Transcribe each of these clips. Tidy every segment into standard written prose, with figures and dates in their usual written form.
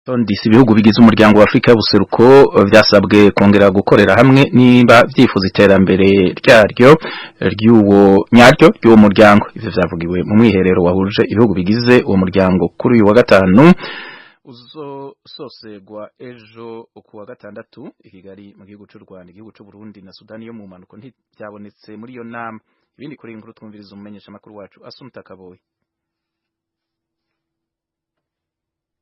Ndisi ibihugu bigize Umuryango wa Afrika y'Ubuseruko vyasabwe kongera gukorera hamwe niba vyifuza iterambere ryaryo ry'uwo nyaryo ry'uwo muryango. Ivyo vyavugiwe mu mwiherero wahuje ibihugu bigize uwo muryango kuri uyu wa gatanu, uzososegwa ejo ku wa gatandatu i Kigali mu gihugu c'u Rwanda. Igihugu c'u Burundi na Sudani yo mu mpanuko ntivyabonetse muri iyo nama. Ibindi kuri iyi nkuru, twumviriza umumenyesha makuru wacu Asumta Kaboyi.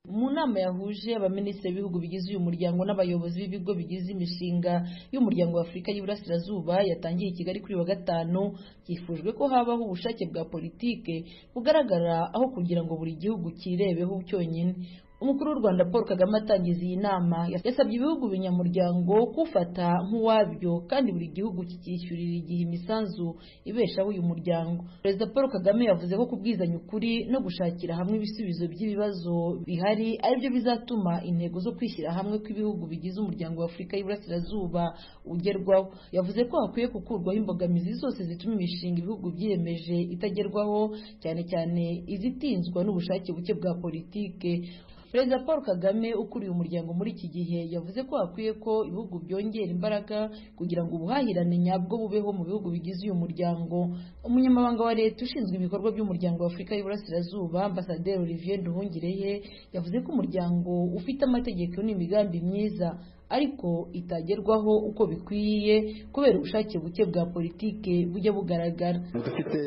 Mu nama yahuje abaminisitiri b'ibihugu bigize uyu muryango n'abayobozi b'ibigo bigize imishinga y'Umuryango wa Afurika y'Iburasirazuba yatangiye i Kigali kuri wa gatanu, byifujwe ko habaho ubushake bwa politike bugaragara aho kugira ngo buri gihugu cyirebeho cyonyine. Umukuru w'u Rwanda Paul Kagame atangiza iyi nama yasabye ibihugu binyamuryango kuwufata nk'uwabyo, kandi buri gihugu kikishyurira igihe imisanzu ibeshaho uyu muryango. Perezida Paul Kagame yavuze ko kubwizanya ukuri no gushakira hamwe ibisubizo by'ibibazo bihari aribyo bizatuma intego zo kwishyira hamwe kw'ibihugu bigize Umuryango wa Afurika y'Iburasirazuba ugerwaho. Yavuze ko hakwiye gukurwaho imbogamizi zose zituma imishinga ibihugu byiyemeje itagerwaho, cyane cyane izitinzwa n'ubushake buke bwa politike. Perezida Paul Kagame ukuriye umuryango muri iki gihe yavuze ko hakwiye ko ibihugu byongera imbaraga kugira ngo ubuhahirane nyabwo bubeho mu bihugu bigize uyu muryango. Umunyamabanga wa Leta ushinzwe ibikorwa by'Umuryango wa Afurika y'Iburasirazuba, Ambasaderi Olivier Nduhungirehe, yavuze ko umuryango ufite amategeko n'imigambi myiza ariko itagerwaho uko bikwiye kubera ubushake buke bwa politike bujya bugaragara. Dufite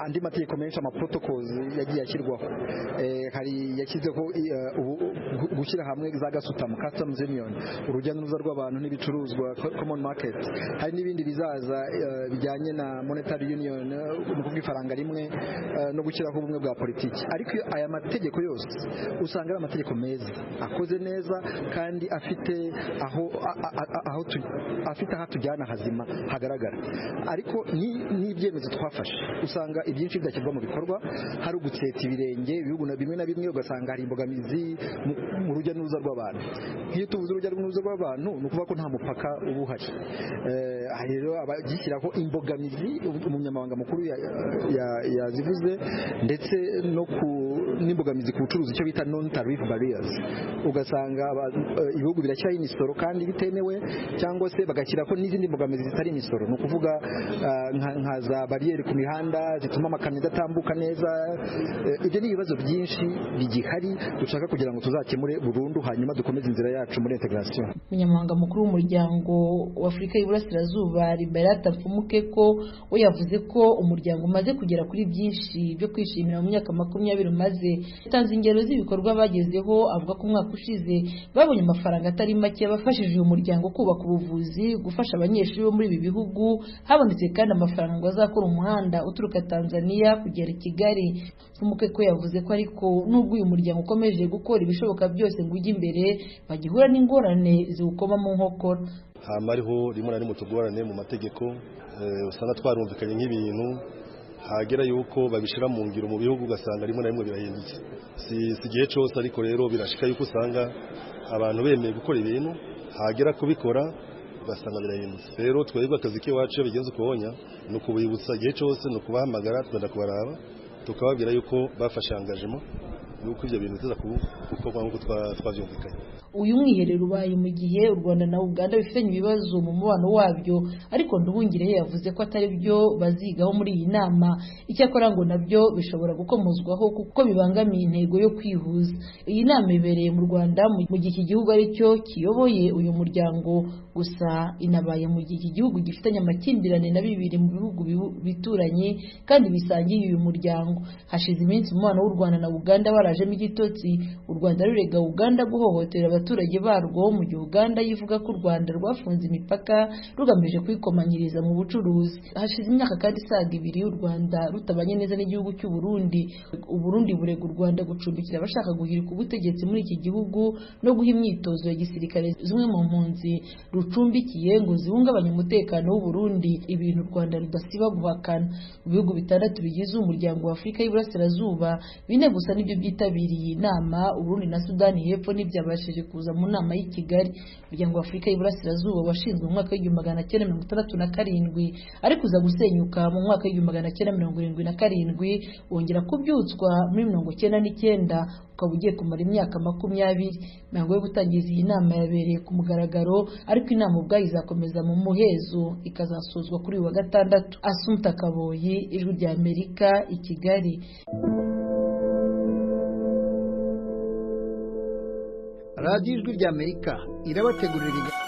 andi mategeko menshi, amaprotocols yagiye ashyirwaho. Hari yashyizeho gushyira hamwe za gasutamo, customs union, urujya n'uruza rw'abantu n'ibicuruzwa, common market. Hari n'ibindi bizaza bijyanye na monetary union, mu kuvuga ifaranga rimwe, no gushyiraho ubumwe bwa politiki. Ariko aya mategeko yose usanga ari amategeko meza, akoze neza, kandi afite aho aho afite aho atujyana hazima hagaragara. Ariko n'ibyemezo twafashe usanga ibyinshi bidashyirwa mu bikorwa, hari ugutseta ibirenge ibihugu bimwe na bimwe, ugasanga hari imbogamizi mu rujya n'uruza rw'abantu. Nk'iyo tuvuze urujya n'uruza rw'abantu, ni ukuvuga ko nta mupaka uba uhari. Rero abagishyiraho imbogamizi, umunyamabanga mukuru yazivuze, ndetse no ku n'imbogamizi ku bucuruzi, icyo bita non tariff barriers, ugasanga ibihugu birashyiraho imisoro kandi bitemewe, cyangwa se bagashyiraho n'izindi mbogamizi zitari imisoro, ni ukuvuga nka za bariyeri ku mihanda zituma amakamyo adatambuka neza. Ibyo ni ibibazo byinshi bigihari dushaka kugira ngo tuzakemure burundu, hanyuma dukomeze inzira yacu muri integration. Umunyamabanga mukuru w'Umuryango wa Afurika y'Iburasirazuba, Liberata Mfumukeko, we yavuze ko umuryango umaze kugera kuri byinshi byo kwishimira mu myaka 20 umaze. Yatanze ingero z'ibikorwa bagezeho, avuga ko umwaka ushize babonye amafaranga atari make yabafashije uyu muryango kubaka ubuvuzi, gufasha abanyeshuri bo muri ibi bihugu. Habonetse kandi amafaranga ngo azakora umuhanda uturuka Tanzania kugera i Kigali. Mfumukeko yavuze ko ariko nubwo uyu muryango ukomeje gukora ibishoboka byose ngo ujye imbere, bagihura n'ingorane ziwukoma mu nkokora. Hama hariho rimwe na rimwe tugorane mu mategeko, usanga twarumvikanye nk'ibintu, hagera yuko babishira mu ngiro mu bihugu ugasanga rimwe na rimwe birahindutse. Si igihe cyose, ariko rero birashika yuko usanga abantu bemeye gukora ibintu, hagera kubikora ugasanga birahindutse. Rero twebwe akazi k'iwacu iyo bigenze ukubonya ni ukubibutsa igihe cyose, ni ukubahamagara, tugenda kubaraba, tukababwira yuko bafashe engagement yuko ibyo bintu biza gukorwa nk'uko twabyumvikanye. Uyu mwiherero ubaye mu gihe u Rwanda na Uganda bifitanye ibibazo mu mubano wabyo, ariko Nduhungirehe yavuze ko atari byo bazigaho muri iyi nama. Icyakora ngo nabyo bishobora gukomozwaho kuko bibangamiye intego yo kwihuza. Iyi nama ibereye mu Rwanda mu gihe iki gihugu aricyo kiyoboye uyu muryango, gusa inabaye mu gihe iki gihugu gifitanye amakimbirane na bibiri mu bihugu bituranye kandi bisangiye uyu muryango. Hashize iminsi umubano w'u Rwanda na Uganda warajemo igitotsi, u Rwanda rurega Uganda guhohotera abaturage barwo, mu gihe Uganda yivuga ko u Rwanda rwafunze imipaka rugamije kwikomanyiriza mu bucuruzi. Hashize imyaka kandi isaga 2 u Rwanda rutabanye neza n'igihugu cy'u Burundi. U Burundi burega u Rwanda gucumbikira abashaka guhirika ubutegetsi muri iki gihugu no guha imyitozo ya gisirikare zimwe mu mpunzi rucumbikiye ngo zihungabanye umutekano w'u Burundi, ibintu u Rwanda rudasiba guhakana. Mu bihugu bitandatu bigize Umuryango wa Afurika y'Iburasirazuba, bine gusa nibyo byitabiriye inama. Uburundi na Sudani y'Epfo ntibyabashije kuza mu nama y'i Kigali. Umuryango wa Afurika y'Iburasirazuba washinzwe mu mwaka w'1967 ariko uza gusenyuka mu mwaka w'1977, wongera kubyutswa muri 99, ukaba ugiye kumara imyaka 20. Imihango yo gutangiza iyi nama yabereye ku mugaragaro, ariko inama ubwayo izakomeza mu muhezo ikazasozwa kuri uyu wa gatandatu. Asumta Kaboyi, Ijwi rya Amerika, i Kigali. Radiyo Ijwi rya Amerika irabategurira.